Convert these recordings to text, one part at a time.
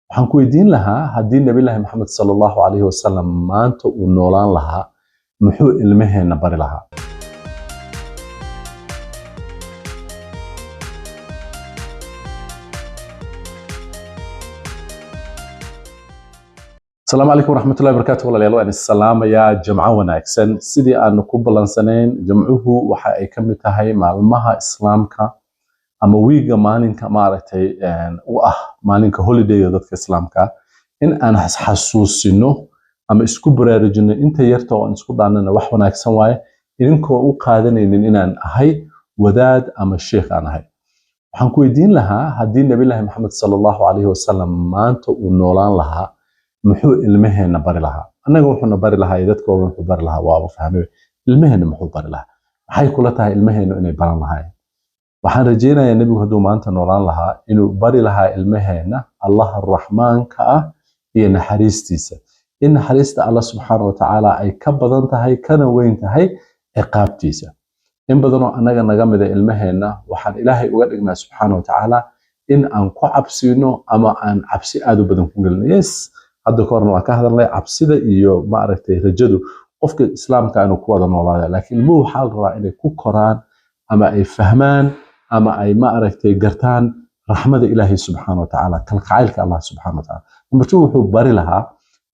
Waxaan ku weydiin lahaa, haddii Nabilaahi Maxamed sala Allahu calayhi wasalam maanta uu noolaan lahaa, muxuu ilmaheenna bari lahaa? Asalaamu calaykum waraxmatullahi wabarakaatu. Walaalayaal, waan isalaamayaa. Jimco wanaagsan. Sidii aanu ku ballansanayn, jimcuhu waxa ay ka mid tahay maalmaha Islaamka ama wiiga maalinka maaragtay u ah maalinka holidayga dadka Islaamka, in aan xasuusino ama isku baraarujino inta yarta oo aan isku dhaanana wax wanaagsan waaye, idinkoo u qaadanaynin inaan ahay wadaad ama sheikh aan ahay. Waxaan ku weydiin lahaa, haddii Nabilaahi Maxamed sala Allahu calayhi wasalam maanta uu noolaan lahaa, muxuu ilmaheenna bari lahaa? Annaga wuxuuna bari lahaa iyo dadka waaweyn wuxuu bari lahaa waaba fahmay. Ilmaheenna muxuu bari lahaa? Maxay kula tahay ilmaheennu inay baran lahaayeen? Waxaan rajaynayaa nebigu hadduu maanta noolaan lahaa inuu bari lahaa ilmaheenna Allaha Raxmaanka ah iyo naxariistiisa, in naxariista Allah subxaana wa tacaala ay ka badan tahay kana weyn tahay ciqaabtiisa. In badanoo annaga naga mida ilmaheenna waxaan Ilaahay uga dhignaa subxaana wa tacaala in aan ku cabsino ama aan cabsi aad u badan ku gelino. Yes, hadda ka horna waan ka hadalnay cabsida iyo maaragtay rajadu qofka Islaamka inuu ku wada noolaada, laakiin ilmuhu waxaa la rabaa inay ku koraan ama ay fahmaan ama ay maaragtay gartaan raxmada Ilaahay subxaana wa tacaala, kalgacaylka Allah subxaana wa tacaala. Number two, wuxuu bari lahaa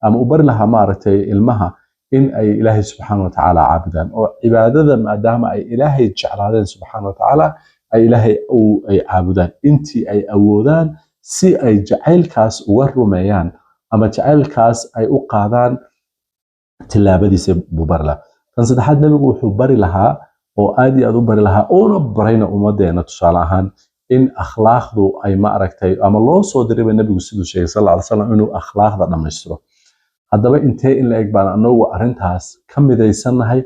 ama uu bari lahaa maaragtay ilmaha in ay Ilaahay subxaana wa tacaala caabudaan, oo cibaadada maadaama ay Ilaahay jeclaadeen subxaana wa tacaala ay Ilaahay ay caabudaan intii ay awoodaan, si ay jacaylkaas uga rumeeyaan ama jacaylkaas ay u qaadaan tillaabadiisa buu bari lahaa. Tan saddexaad, nebigu wuxuu bari lahaa oo aad iyo aad u bari lahaa oona barayna ummadeena, tusaale ahaan, in akhlaaqdu ay ma aragtay ama loo soo dirayba nebigu siduu sheegay sal alla alay slam inuu akhlaaqda dhammaystiro. Haddaba intee in la eg baan anagu arrintaas ka midaysannahay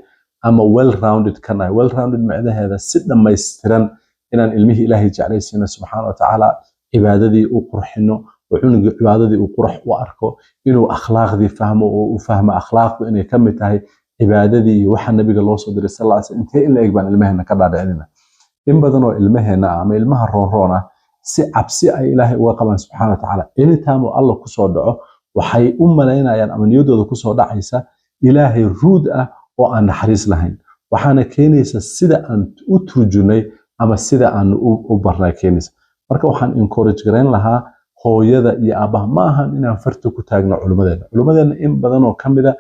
ama well rounded ka nahay? Well rounded micnaheeda si dhammaystiran inaan ilmihii Ilaahay jeclaysiino subxaana wa tacaala, cibaadadii u qurxino oo cunugii cibaadadii uu qurux u arko, inuu akhlaaqdii fahmo oo u fahmo akhlaaqdu inay ka mid tahay cibaadadii iyo waxa nabiga loo soo diray sal alla alay slam. Intee in la eg baan ilmaheena ka dhaadhicinina? In badan oo ilmaheena ah ama ilmaha roonroon ah, si cabsi ay Ilaahay uga qabaan subxaana wa tacaala, anytime oo Alla kusoo dhaco waxay u malaynayaan ama niyaddooda kusoo dhacaysa Ilaahay ruud ah oo aan naxariis lahayn. Waxaana keenaysa sida aan u turjunay ama sida aan u barnay keenaysa. Marka waxaan encourage garayn lahaa hooyada iyo aabbaha. Ma ahan inaan farta ku taagno culimmadeena. Culimmadeena in badan oo ka mida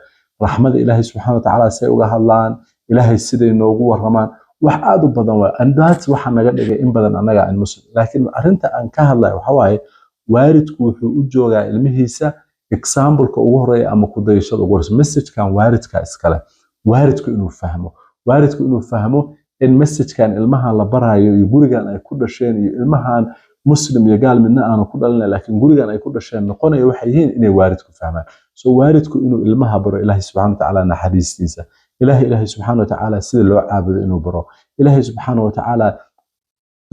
raxmada Ilaahay subxaana wa tacaala say uga hadlaan, Ilaahay siday noogu warramaan, wax aad u badan waay, and that's waxa naga dhigay in badan annaga aan Muslim. Laakiin arrinta aan ka hadlayo waxa waaye, waalidku wuxuu u joogaa ilmihiisa exampleka ugu horeeya ama ku dayashada ugu horeysa. Messagekan waalidka iskale, waalidku inuu fahmo, waalidku inuu fahmo in messagekan ilmahan la barayo iyo gurigan ay ku dhasheen iyo ilmahan Muslim iyo gaal midna aanu ku dhalina, laakiin gurigan ay ku dhasheen noqonayo waxay yihiin inay waalidku fahmaan. So waalidku inuu ilmaha baro Ilaahay subxaana wa tacaala naxariistiisa, Ilaahay subxaana wa tacaala sida loo caabudo inuu baro, Ilaahay subxaana wa tacaala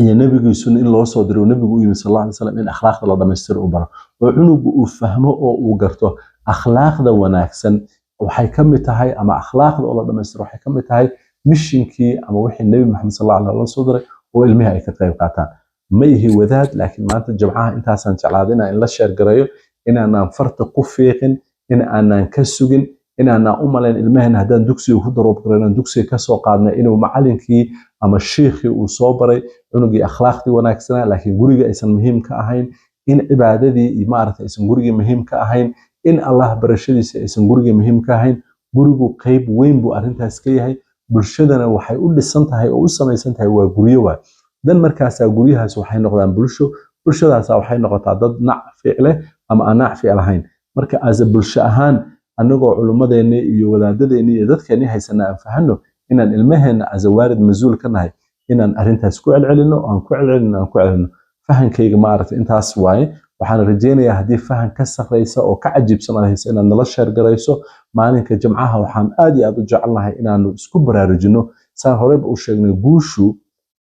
iyo nabigiisuna in loo soo diray oo nabigu u yimi sal alla alay slam in akhlaaqda la dhamaystiro uu baro, oo cunugu uu fahmo oo uu garto akhlaaqda wanaagsan waxay ka mid tahay ama akhlaaqda oo la dhamaystiro waxay ka mid tahay missionkii ama wixii Nebi Maxamed sal alla alay soo diray, oo ilmihii ay ka qayb qaataan. Ma ihi wadaad, laakiin maanta jimcaha intaasaan jeclaaday inaan inla share gareeyo, inaanaan farta ku fiiqin, in aanan ka sugin, inaanaan u malayn ilmaheena haddaan dugsiga ku drop garayno, dugsiga kasoo qaadnay, inuu macalinkii ama shiikhii uu soo baray cunugii akhlaaqdii wanaagsanaa, laakiin guriga aysan muhiim ka ahayn, in cibaadadii iyo maaragtay aysan gurigii muhiim ka ahayn, in Allah barashadiisa aysan gurigii muhiim ka ahayn. Gurigu qayb weyn buu arrintaas ka yahay. Bulshadana waxay u dhisan tahay oo u samaysan tahay waa guryo waay. Dan markaasaa guryahaas waxay noqdaan bulsho, bulshadaasa waxay noqotaa dad nacfi leh ama aan nacfi lahayn. Marka as a bulsho ahaan, anagoo culummadeenni iyo wadaadadeenni iyo dadkeenni haysana, aan fahano inaan ilmaheenna as a waalid mas-uul ka nahay, inaan arrintaas ku celcelino, aan ku celcelino, aan ku celcelino. Fahankayga maaragtay intaas waaye. Waxaan rajaynayaa haddii fahan ka sarreysa oo ka cajiibsan aad haysa inaad nala share garayso. Maalinka jimcaha waxaan aad iyo aad u jecelnahay inaanu isku baraarujino. Saan horeyba u sheegnay, guushu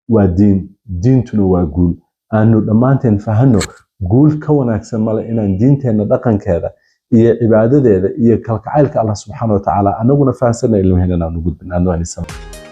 waa diin, diintuna waa guul. Aanu dhammaanteen fahanno guul ka wanaagsan male inaan diinteenna dhaqankeeda iyo cibaadadeeda iyo kalgacaylka Allah subxaana wa tacaala anaguna fahansanay, ilmaheena aanu gudbin. Aadna waa.